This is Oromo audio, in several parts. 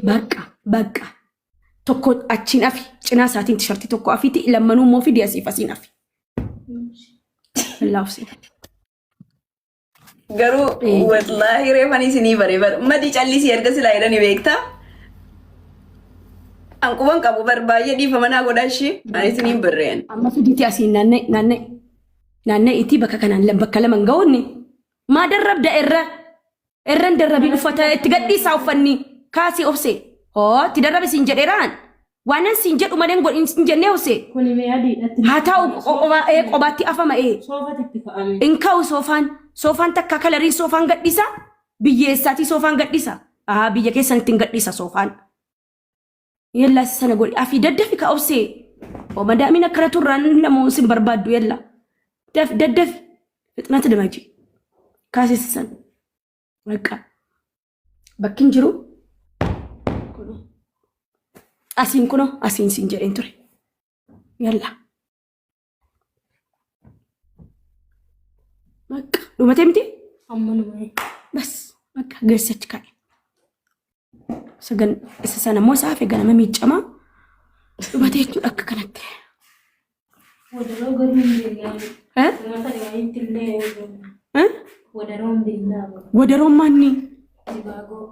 Bakka bakka tokko achiin afi cinaa isaatiin tishartii tokko afiiti lammanuu immoo fidi asiif asiin afi. Laafsi. Garuu wallaahi reefan isinii bare bar madii callisii erga silaa jedhani beektaa. An quban qabu bar baay'ee dhiifama naa godhaa ishii ani isiniin barreen. Amma fidiiti asiin naanna'e naanna'e naanna'e itti bakka kanaan bakka lama hin ga'uunni maa darrabda irra irran darrabiin uffata itti gadhiisaa uffanni kaasii obsee hoo itti darrabi siin jedheeraan waanan siin jedhu malee hin godhin hin jennee obsee Kuni mee adiidhatti. haa taa'u qobaatti afama ee Soofatti itti ka'ame. hin ka'u soofaan soofaan takka kalariin soofaan gadhiisa biyyeessaatii soofaan gadhiisa haa biyya keessanitti hin gadhiisa soofaan. Yalla sana godhi afi daddafi ka obsee o madaamiin akkana turraan lamuun sin barbaaddu yalla dafi daddafi fixnata damaji kaasisisan bakka bakki hin jiru kunoo asiin kunoo asiin sin jedheen ture yalla bakka dhumatee miti Amma numa. bas bakka geessi achi kaa'e. Sagan isa sana immoo isaa hafe ganama miiccamaa dhumatee jechuudha akka kanatti. Wadaroo garuu hin beeknaa. Eh? Uummata dhiyaanitti illee Eh? wadaroo hin beeknaa. Wadaroon maanni Sibaagoo.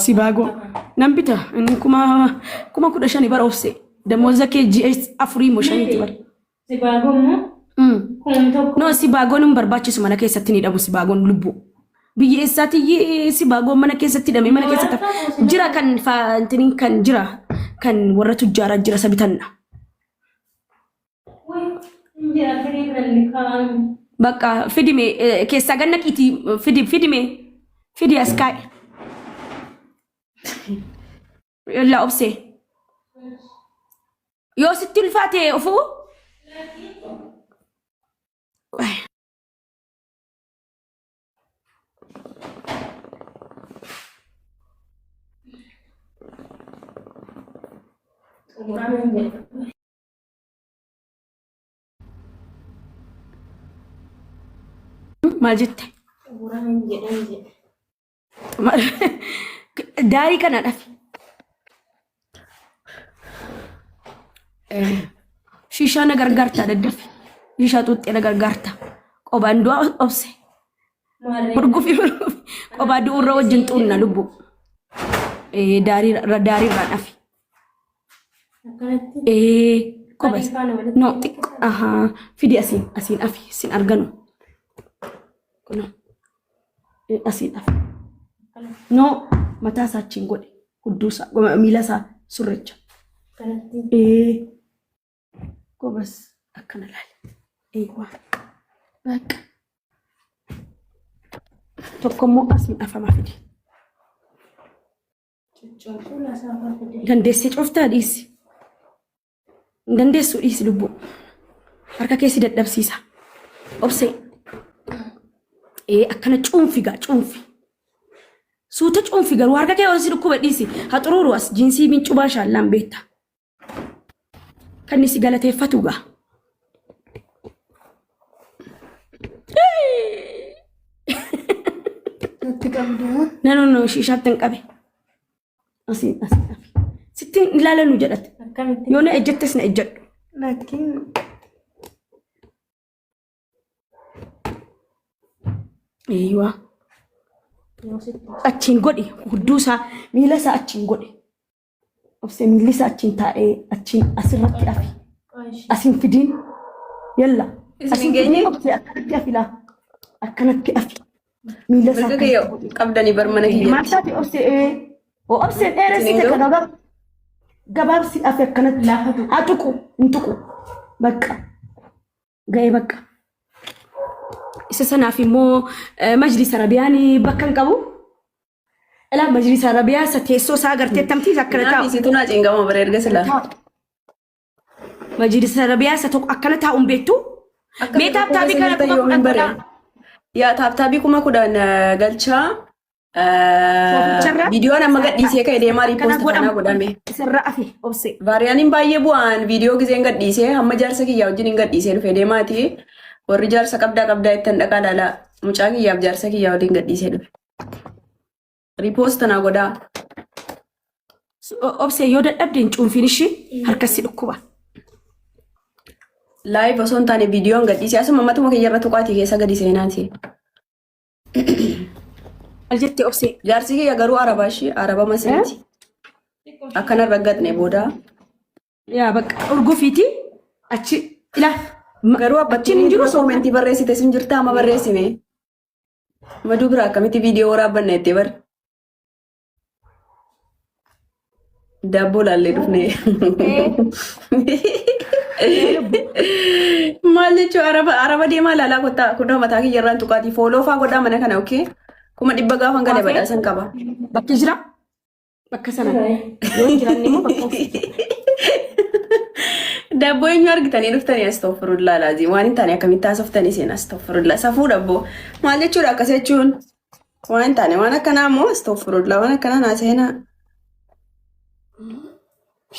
sibaagoo nan bita inni 15,000 bara obse damooza kee ji'a afurii moo shaniitti bara. Sibaagoo immoo 1000. No sibaagoon hin barbaachisu mana keessatti ni dhabu sibaagoon lubbuu. Biyya eessaati sibaagoon mana keessatti hidhamee mana keessatti hafa. Jira kan faantiniin kan jira kan warra tujjaaraa jira isa bitanna. Hin jira firii kan kaa'ame. Bakka fidime keessaa ganna qiitii fidi fidime fidi as kaa'e. Yallaa obsee. Yoo sitti ulfaate ofuu. Xumurame hin jedhu. Maal jette? Xumurame hin jedhan jedhe. Daarii kana dhafi. Shishaa na gargaarta daddafi. Shishaa xuuxxee na gargaarta. Qobaan du'a obse. Maarree. Hurgufi hurgufi. Qobaa du'urra wajjin xuunna lubbu. Daarii daarii irraa dhafi. Akkanatti. Qobas. Adii faana walitti. No xiqqoo. Ahaa. Fidi asiin asiin afi sin arganu. Kunoo. Asiin afi. No mataa isaa achiin godhe. Hudduu isaa miila isaa surricha. Akkanatti. Gobas akkana laali. Eewwa. Bakka. Tokko immoo asiin afamaa fidi. Cuccuumsuu lasaafaa fide. Dandeessee cuftaa dhiisi. Hin dandeessu dhiisi lubbuu. Harka keessi dadhabsiisa. Obsee. Ee akkana cuunfi gaa cuunfi. Suuta cuunfi garuu harka kee yoo si dhukkuba dhiisi. Ha xuruuru as jiinsii mincubaa shaallaan beekta. Kan inni si galateeffatu gaa. Natti qabdu moo? No no no shishaatti hin qabe. Asiin asiin afi. Sitti hin ilaalanu jedhate. Akkamitti? Yoo na ejjettes na ejjedhu. Lakkiin Eeyyuwaa. yoo sitti Achiin godhi hudduu isaa miila isaa achiin godhi. Obsee miilli isaa achiin taa'ee achiin asirratti afi. Asiin fidiin. Yalla. Isin hin Asiin geenye? fidiin obsee akkanatti afi laa. Akkanatti afi. Miila isaa Mirga kiyya akkanatti godhi. qabdanii bar mana Maal kiyyatti. taate obsee ee. Oo obsee Isin hin dheeressite ga'u? ka gabaab gabaabsi afi akkanatti. Lafa tuqu. Haa tuqu hin tuqu. Bakka. Ga'ee bakka. Isa sanaaf immoo majlisa Arabiyaan bakka hin qabu. Ilaa majlisa Arabiyaa isa teessoo isaa agartee tamtii isa akkana Naan taa'u. isitu naa cingama bara erga silaa. Majlisa Arabiyaa isa tokko akkana taa'u hin beektu. Akka Mee taaptaabii kana isinitti kuma yoomiin kudhan bare. godhaa. Yaa taaptaabii 10,000 galchaa. Sooficharra Viidiyoon amma gadhiisee ka'e deemaa akkana riipoost kanaa godhamu godhame. isarra afe obse. Vaariyaaniin baay'ee bu'aan viidiyoo gizeen gadhiisee hamma jaarsa kiyyaa wajjin hin gadhiisee dhufe deemaati. Warri jaarsa qabdaa qabdaa ittan dhaqaa laalaa mucaa kiyyaaf jaarsa kiyyaa waliin gadhiisee dhufe. Riipoost naa godhaa. Obsee yoo dadhabde hin cuunfiin ishii harkas si dhukkuba. Live osoo hin taane viidiyoon gadhiisee asuma matuma kiyya irra tuqaatii keessa gadi seenaati. Maal jettee obsee? Jaarsi kiyya garuu araba ishii araba masriiti. Akkana raggatne booda. Yaa bakka urgufiiti achi ilaa. Garuu Achiin abbattiin hin jiru dura koomentii barreessite sun jirtaa amma barreessime. Maduu biraa akkamitti viidiyoo waraabbanna jettee bar. Daabboo laallee dhufne. Maal jechuun araba araba deemaa laalaa kottaa kunoo mataa kiyya irraan tuqaatii fooloo faa godhaa mana kana okee 100,000 gaafan gale badhaasan qaba. Bakki jira. Bakka sana. Yoo hin jiraanne immoo bakka Daabboo eenyu argitanii dhuftanii astoofurullaa laazii waan hin taane akkamitti haasoftanii seen astoofurullaa safuu dabboo maal jechuudha akkas jechuun waan hin taane waan akkanaa immoo astoofurullaa waan akkanaa naa seenaa.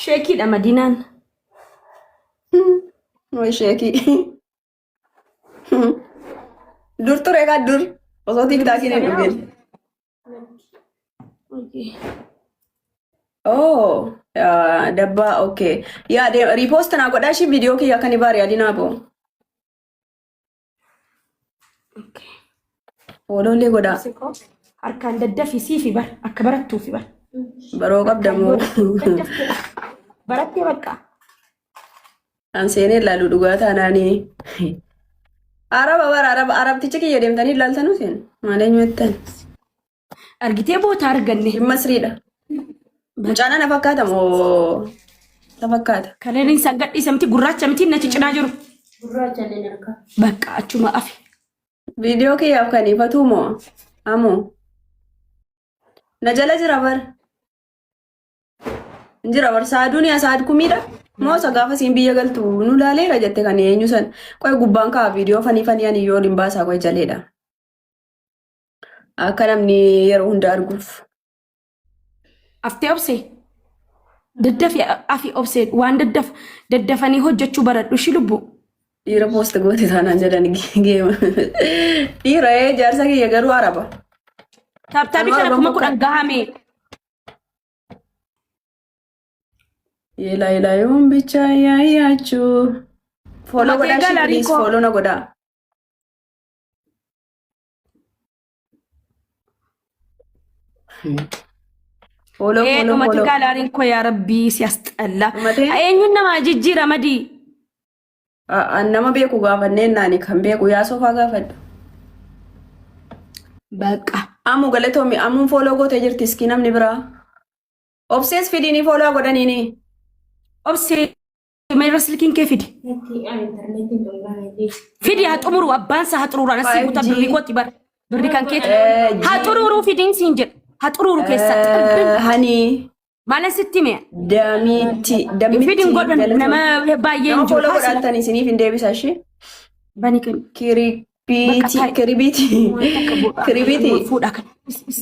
Sheekiidha Madiinaan. Way sheekii. Dur ture kaa dur osoo tiktaakiin hin dhufin. Oh, dabbaa okay. Yaa repost naa godhaa ishii viidiyoo kiyya akka ni baari adii naa ba'u. Fooloollee godhaa. Harkaan daddafii siifi bar akka barattuufi bar. Baroo qabda moo? Daddaftee barattee bakka. An seenee ilaalu dhugaa taanaanii. Araba bara araba arabticha kiyya deemtanii ilaaltanuu seen maal eenyu jettan? Argitee boota arganne. Dhimma siriidha. Mucaan ana fakkaata moo na fakkaata? Kanneen isaan gadhiisa miti gurraacha miti nachi cinaa jiru. Gurraacha illee harkaa. Bakka achuma afi. Viidiyoo kiyyaaf kan ifatuu moo? Amoo. Na jala jira bar. Jira bar saaduun yaa saad kumiidha. Moo isa gaafa siin biyya galtu nu laaleera jette kan eenyu san. Qoy gubbaan kaa viidiyoo fanii fanii ani yoo hin baasaa qoy jaleedha. Akka namni yeroo hunda arguuf. Aftee obsee. Daddafi afi obsee waan daddaf daddafanii hojjechuu baradhu shi lubbu. Dhiira poost goote taanaan jedhan geema. Dhiira ee jaarsa kiyya garuu araba. Taaptaabii Anuu kana araban 10,000 gahame. Yela yela yoon bicha yaayyaachuu. Follow Matee godhaa ishii galaarii please koo. follow na godhaa. Follow Ee follow dhumate follow. gaalaariin koo yaa rabbii si asxalla. Dhumatee? Eenyuun namaa jijjiira madii? An nama beeku gaafanneen naani kan beeku yaa soofaa gaafadhu. Baqa. Amu galatoomi amuun fooloo gootee jirti iskii namni biraa. Obsees fidiinii fooloo godhaniini. Obsee meerra silkiin kee fidi. Natti ani intarneetiin xumurame. Fidi haa xumuru abbaan isaa haa xuruuraan asii guutaa 5G. birrii kooti bar. Birrii kan keeti. G. Haa xuruuruu fidiin siin jedha. Haa xuruuru keessaa xibbin. Hani Maalan sitti hime? damitti dammitti Fidin godhan galatoomi. nama baay'ee Nama hin jiru. fooloo Haa sila. godhattan isiniif hin deebisa ishee. Bani kennu. Kiribiiti Bakka kiribiiti kiribiiti Fuudha kan.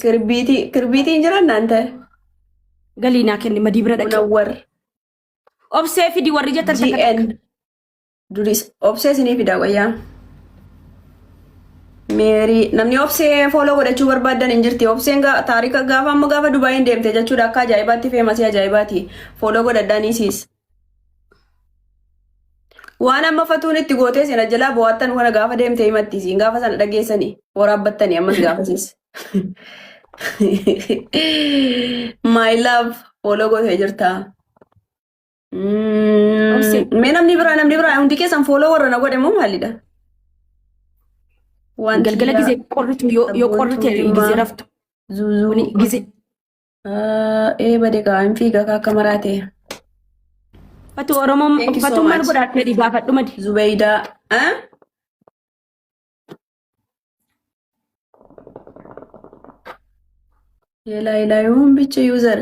kiribiiti kiribiiti hin jiran naan ta'e. Galii naa kenni madii bira dhaqe. Munawwar Obsee fidi warri jettan takka takka. GN duris obsee isinii fidaa wayyaa. Meerii namni obsee fooloo godhachuu barbaaddan hin jirti. Obseen taarika gaafa amma gaafa Dubaayin deemte jechuudha akka ajaa'ibaatti feemasii ajaa'ibaati. Fooloo godhadhaa ni siis. Waan amma fatuun itti gootee isin ajalaa bo'aattan kana gaafa deemte himatti isiin gaafa sana dhageessanii waraabbattanii ammas gaafasiis. My love fooloo gootee jirta. Obsee. Mee namni biraa hundi keessan fooloo warra na godhe moo maalidha? Wanti Galgala gizee qorritu yoo qorri ta'e gizee raftu. Zuuzuu. Kuni gizee. Ee bade kaa hin fiiga kaa akka maraate. Fatu Oromoon Thank you so fatuu maal much. godhaa fedhi gaafadhu madi. Zubeydaa. Eh? Yelaa yelaa yoon bicha user.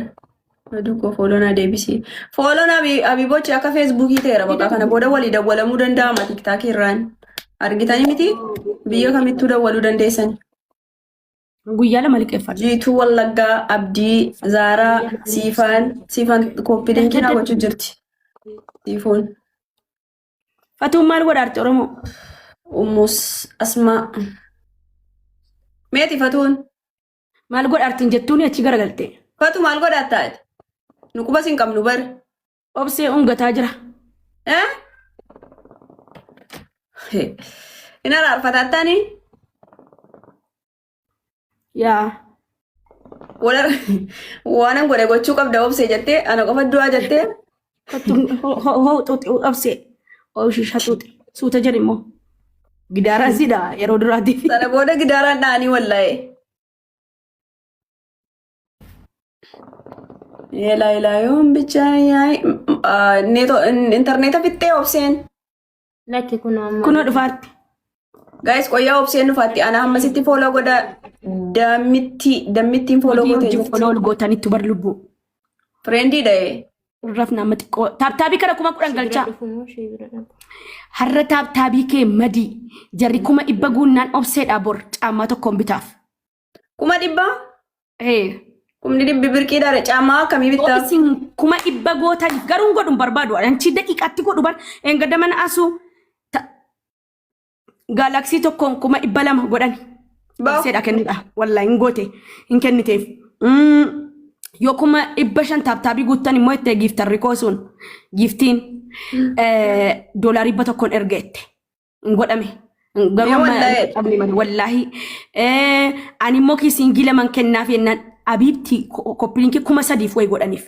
Oduu koo fooloo naa deebisi. Fooloon abibochi akka feesbuukii ta'eera bakka kana booda walii dawwalamuu danda'ama tiktaakii irraan. Argitanii miti biyya kamittuu dawwaluu dandeessan. Guyyaa lama liqeeffadhu. Jiituu Wallaggaa, Abdii, Zaaraa, Siifaan, Siifaan kooppi liinkii naa gochuu jirti. Siifoon. Fatuun maal godhaarti Oromoo? Ummus Asmaa. Meeti Fatuun. Maal godhaartiin jettuuni achi garagalte. Fatu maal godhaattaa? Nu qubas hin qabnu bar. Obsee ungataa jira. Eh? Hin araarfatattani? Yaa. Waanan godhe gochuu qabda obsee jettee ana qofa du'aa jettee. Kottu hoo xuuxi obsee. Ooshisha xuuxi. Suuta jedhi immoo. Gidaaraan sidha yeroo duraatiif. Sana booda gidaaraan dha'anii wallaa'e. Yeelaa yeelaa yoom bichaa yaa'e intarneeta fixxee obseen. Lakki kunoo amma. Kunoo dhufaatti. Guys, qoyyaa obseen dhufaatti ana hammasitti follow godha dammitti dammittiin follow Hojii gootee hojii jirti. follow ol gootanitti bar lubbuu. Friendii dha'e. Rafna amma xiqqoo. Tap tapii kana 10,000 Ishee bira galchaa. dhufu moo ishee bira dhaqu? Har'a tap tapii kee madii. Jarri 100,000 guunnaan obseedhaa bor caammaa tokkoon bitaaf. 100,000? Ee. 100,000 birqiidhaadha. Caammaa akkamii bittaa? Isin 100,000 gootaniif garuu hin godhu hin barbaadu. Anchi daqiiqaatti godhu bar eengada mana asuu gaalaksii tokkoon 200,000 godhani. Baaf. Obseedha kennidha. Wallaahi hin goote hin kenniteef. Yoo 500,000 tap tapii guuttan immoo itti giiftarri koo sun giiftiin doolaarii 100n erga itti. Hin godhame. Garuu Mee amma wallaahi. hin qabne malee wallaahi. Ani immoo kiisiingii laman kennaaf jennaan abiibti copy linkii 3,000f wayi godhaniif.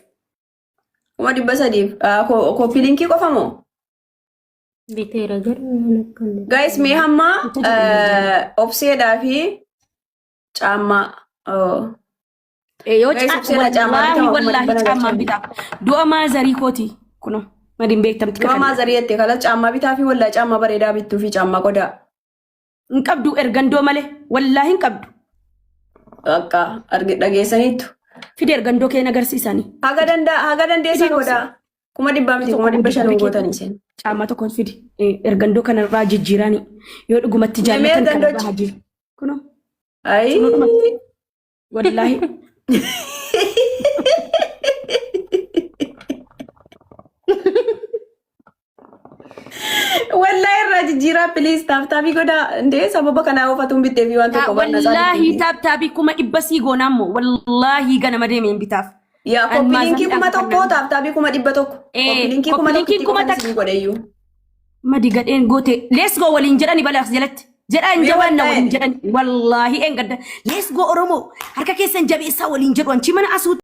300,000f. Copy linkii qofa moo? Biteera garuu waan akkanaa. Guys, mee hamma obseedhaa fi caammaa. Oh. Yoo Guys, obseedhaa caammaa wallaahi bitama kuma wallaahi dhibba caammaan nagalchan. bitaa. Du'a maazarii kooti kunoo madiin beektamti Du'a kakan. maazarii jettee kala caammaa bitaa fi wallaahi caammaa bareedaa bittuu fi caammaa qodaa. Hin qabdu ergandoo malee wallaahi hin qabdu. Bakka argi dhageessaniittu. Fide ergandoo kee agarsiisanii. Haga danda'a haga dandeessan Fidi qodaa. 100,000 miti 500,000 gootanii isin. Caammaa tokkoon fidi. Ergandoo kanarraa jijjiiranii yoo dhugumatti Mee jaallatan ergandoo kanarraa haa jiru. Kunoo Ayi. wallaahi. Wallaahi irraa jijjiiraa please tap tapii godhaa. Indee sababa kanaa oofatuun bittee fi waan tokko barna Wallaahi tap tapii 100,000 sii goonaa immoo wallaahi ganama deemeen bitaaf. Yaa An copy linkii maazan 1000 dhaaf tap tapii 100,000. Copy linkii Copy kuma linkiin tokkotti kuma qofan takka. isinii godhe iyyuu. Madi gadheen goote let's go waliin jedhani balaas jalatti. Jedhaa hin Mee jabaanna wallaahi. waliin jedhani. Wallaahi een gadda. Let's go Oromoo harka keessan jabeessaa waliin jedhu anchi mana asuu.